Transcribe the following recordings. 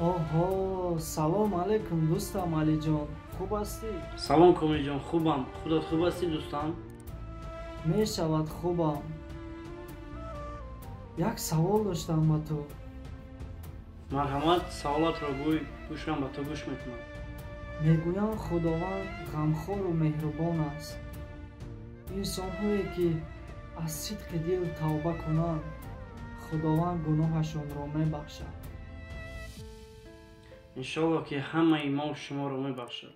Оҳо, салом алейкум, дӯстам Алиҷон, хуб ҳастӣ? Салом, Комилҷон, хубам. Худат хуб ҳастӣ, дӯстам? Мешавад, хубам. Як савол доштам ба ту. Марҳамат, саволатро гӯй, гӯшам ба ту гӯш мекунам. Мегӯянд, Худованд ғамхору меҳрубон аст. Инсонҳое ки аз сидқи дил тавба кунанд, Худованд гуноҳашонро мебахшад. Иншоалло, ки ҳамаи мо шуморо мебахшад.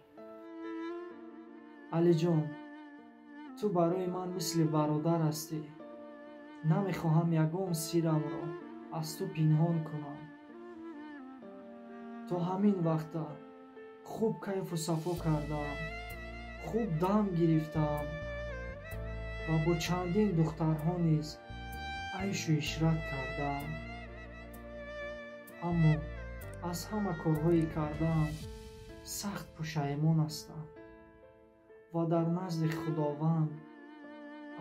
Алиҷон, ту барои ман мисли бародар ҳастӣ. Намехоҳам ягон сиррамро аз ту пинҳон кунам. То ҳамин вақта хуб кайфу сафо кардаам, хуб дам гирифтаам ва бо чандин духтарҳо низ айшу ишрат кардаам. Аммо аз ҳама корҳое кардаам сахт пушаймон ҳастам ва дар назди Худованд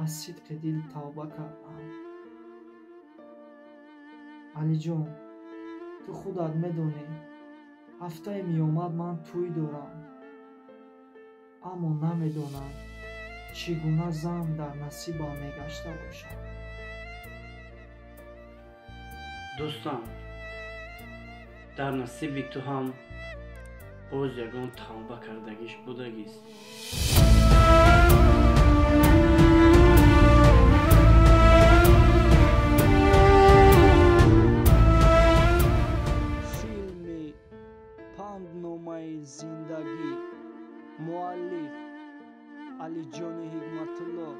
аз сидқи дил тавба кардаам. Алиҷон, ту худат медонӣ, ҳафтаи меомад ман тӯй дорам, аммо намедонам, чӣ гуна зан дар насибам мегашта бошад. Дӯстам, дар насиби ту ҳам боз ягон тавба кардагиш будагист. Филми «Пандномаи зиндагӣ», муаллиф Алиҷони Ҳикматулло,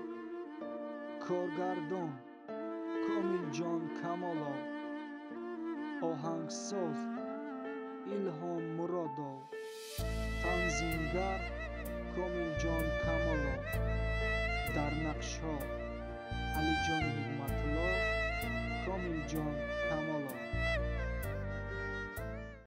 коргардон Комилҷон Камолов, оҳангсоз Илҳом Муродов, танзимгар Комилҷон Камолов.